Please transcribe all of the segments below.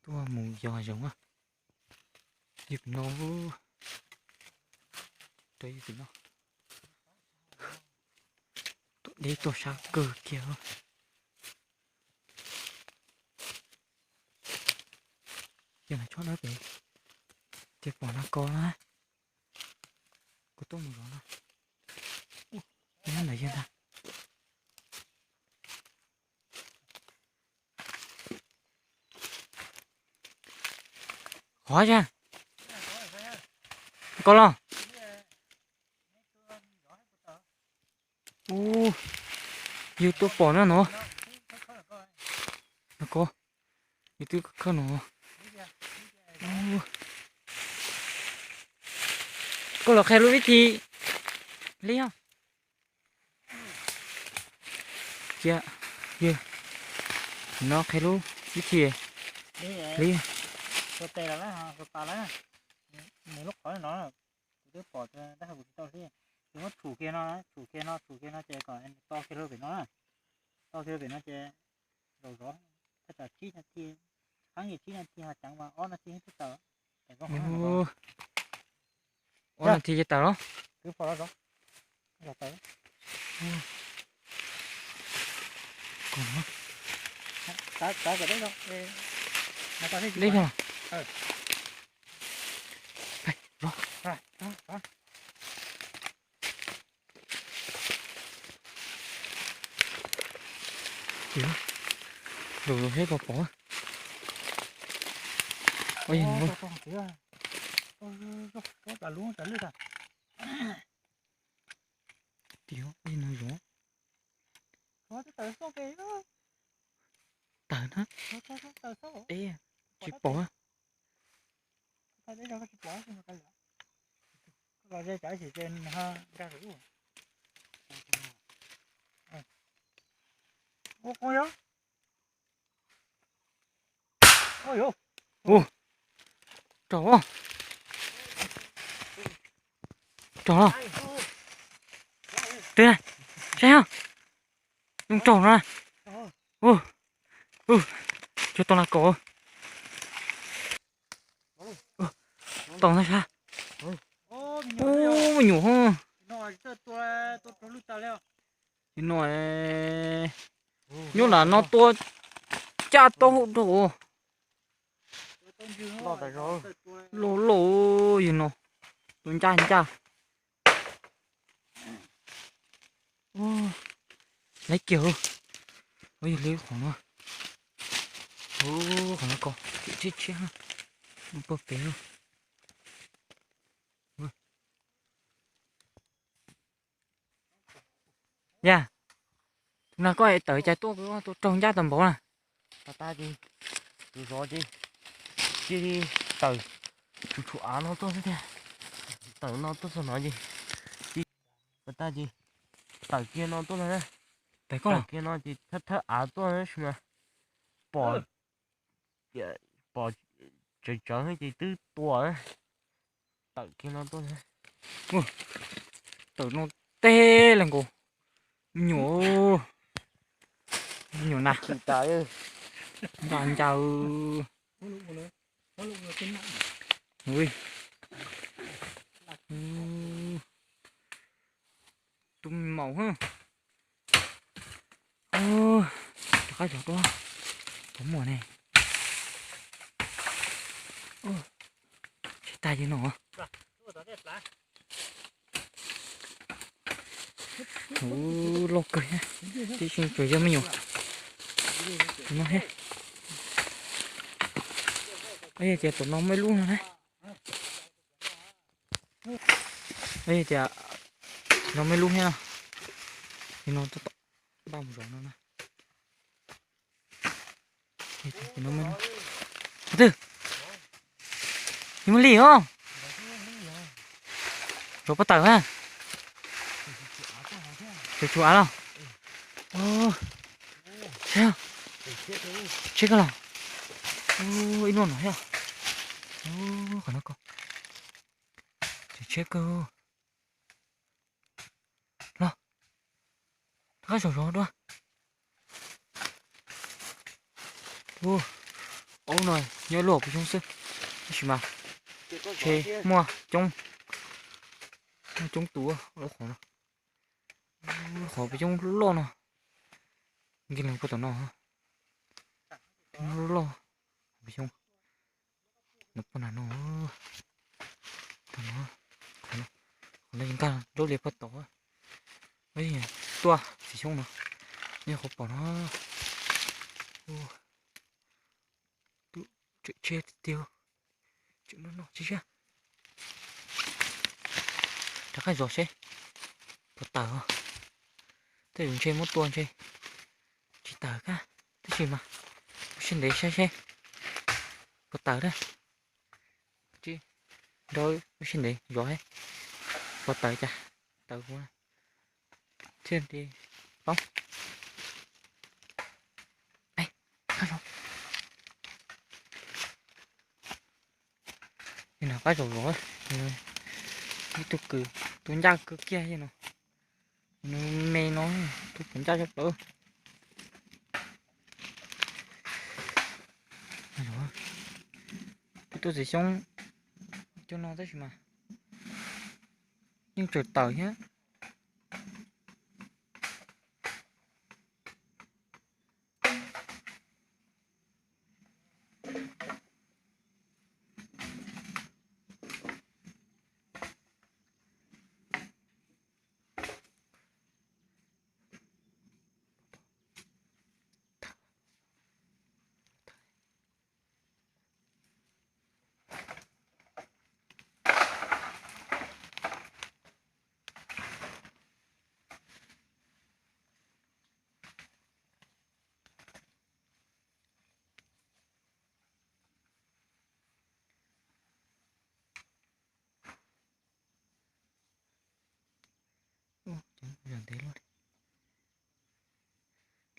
Tuaj mus yos zoov a. Yog pem no, rau yog pem no. Tuaj deb tuaj sab kawg kiag. Yog na tsob dawb pem, ces pom na ko na. Kuv tuaj mus zov no. Nyob ntawm yawg ntag. Qhov tsa ko los. Ub, yus tuaj pom na no. Ko, yus twb khawb no. Koj los qhia lub vib thi li os. Cia, yog no qhia lub vib thi li. Ua tes los na, ua tas lawm. Nws lub qhov no, kuv twb pom dab hau kuv tsis tau hlib. Ces muab tshum kiag no, tshum kiag no, tshum kiag no ces kom to kiag rau pem no na. To kiag rau pem no ces zaum zov, thaj tsam tsib nas this, qhab nqis tsib nas this ho ceev mas ob nas this twb tawm. Ob nas this ces tawm los. Twb pom los zov. Deb os. Tiag, lus lus thiab koj pom. Ua yog nws, tiag, ua yog nws zoo. Tawm na. Tsis pom. Ua, rau, rau, twb saib os, zoo rau no. Ua, ua, tsuas tau na ko. Tau ntag sab. Ub, me nyuam hos. Li no, nyob nram no tua ncaj taub hau rau. Loj loj yog no, tua ncaj ncaj. Laib kiag, yog li qhov no, qhov no ko, tshiab tshiab, pag pem. Yog, no koj tawm cas tuaj tua raug ncaj tau npaum na. Pas tas ces, tus zov ces, cia li tawm, tsuas tshuav av no tuaj xwb tiag. Tawm no tuaj txog no ces, pas tas ces, tawm kiag no tuaj no na. Tawm kiag no ces thawb thawb av tuaj tab sis mas pom, pom tsawv tsawv ces twb tua. Tawm kiag no tuaj, tawm no teg le nkaus, me nyuam, me nyuam na, nca ncaws. Tus maum, rov qab zov dua, puas muaj ne. Tshaib tag li no. Ub, loj kawg, tib si tsuas yog me nyuam no thiab. Ces tom no muaj ib lub no na. Tias no muaj ib lub thiab no. Li no, npaj mus zov no na. Qhov twg? Yog muaj li os. Zov pob tawm na. Tshuav av los? Tshiab kawg los? Ib lub no thiab. Qhov no ko, tshiab kawg. Los, rov qab zov zov dua. Ob lub no nyob lub hauv pes xyoob xwb, tab sis mas ntshe muaj coob, muaj coob tus lub qhov no, qhov pes xyoob loj no, nkees lees puag tom no, loj loj, pes xyoob no puag nram no, qhov no nkag nraub lias puag tod, tuaj txiv xyoob no, nej qhov pom no. Tseem tshiab tiag, tseem noj noj tshiab tshiab. Rov qab zov seb puas tawm. Tej zaum ntshe muab tua ntshe tsis tawm kab, tab sis mas ua siab ntev saib seb puas tawm na. Tsis nrau, ua siab ntev zov seb puas tawm cas, tawm huv thiaj li paub. Nws qab zom zaws, ib tug kwv, tus ncaj kawg kiag no, nws me no, tus puas ncaj cov plaws. Kuv tua txiv xyoob cov no tab sis mas yeej tseem tawm thiab. Cov zam ntev luaj li.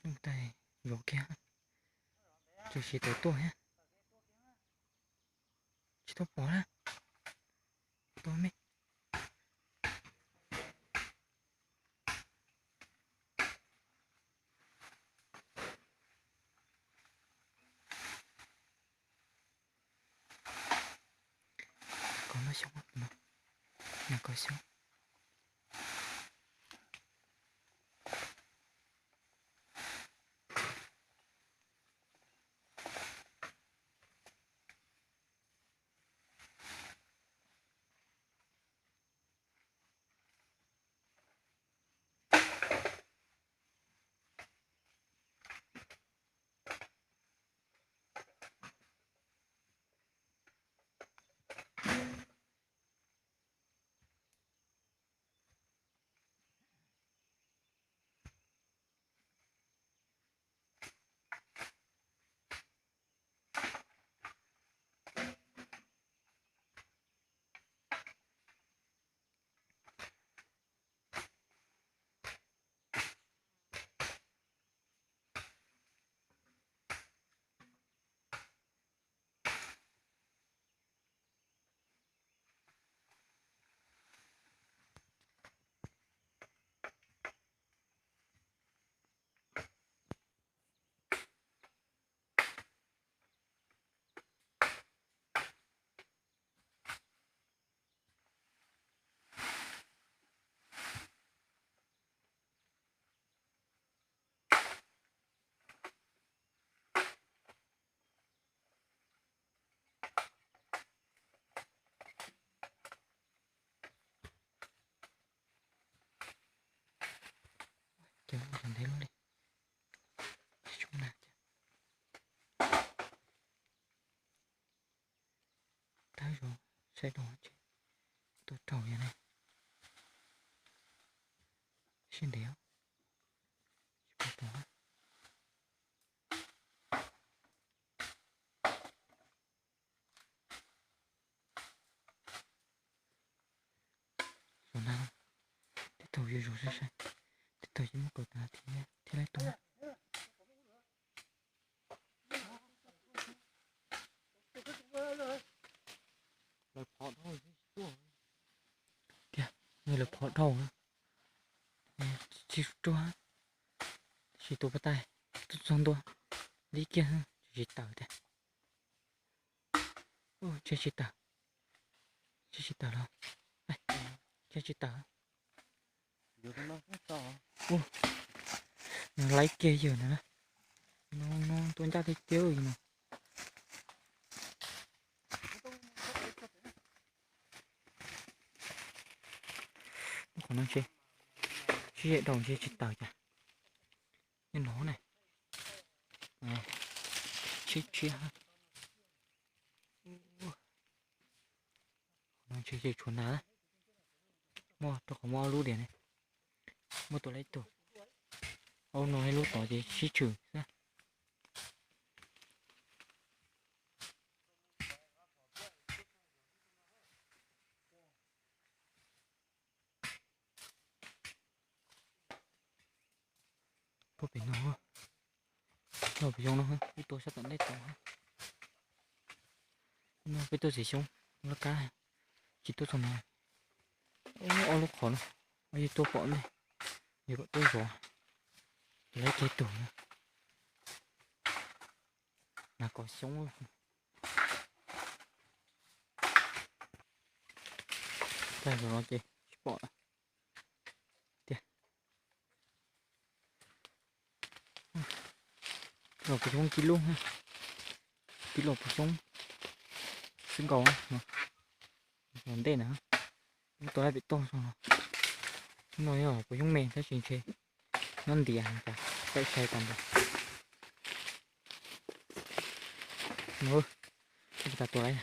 Lub tais zov kiag, tsuas siv tawm tuaj thiab. Tsis tau pom na, tau me. Kov noj xyoob no, noj kov xyoob. Cov no ntev luaj li. Tsis tshua na. Tab zoo saib rau tsev tuaj raug yog ne. Siab ntev. Zov na, tej tug yuav zov sai sai, tej tug yuav muab kaus tas thiab thiaj li tuaj. Tiag, yog lawv phov dhau na, tsis ruaj, tab sis tus poj tais tuaj txog ntua li kiag tsis tawm tiag. Tseg tsis tawm, tseg tsis tawm los, tseg tsis tawm. Ub, nws laib kiag yawg ntawd na. No no, tua ncaj tiag tiag li no. Qhov no ntshe sib zem dhau ntshe tsis tawm cas. Nyob no ne, tshiab tshiab. Qhov no ntshe ces tshuav nas, muaj rau qhov muaj ob lub diam ne. Muaj tua laib tug, ob lub no ib lub tod ces sib tshwm xwb. Puag pem no, no pem xyoob no, ib tua sab tom ntej tod. No peb tuaj txiav xyoob laj kab, tsis tuaj txog no. Ob lub qhov no, yog tuaj pom ntej, yog kom tuaj zov, laib kiag tug na. Nas kos xyoob. Tag zaum no ces tsis pom lawm tiag. Los puas xyoob tib lub, tib los puas xyoob xwb nkaus. Los ntej na, tua laib pem toj no. No yog puas xyoob me tab sis ntshe nyob ntiav cas tawm sai tas npas. Tsis tas tua laib.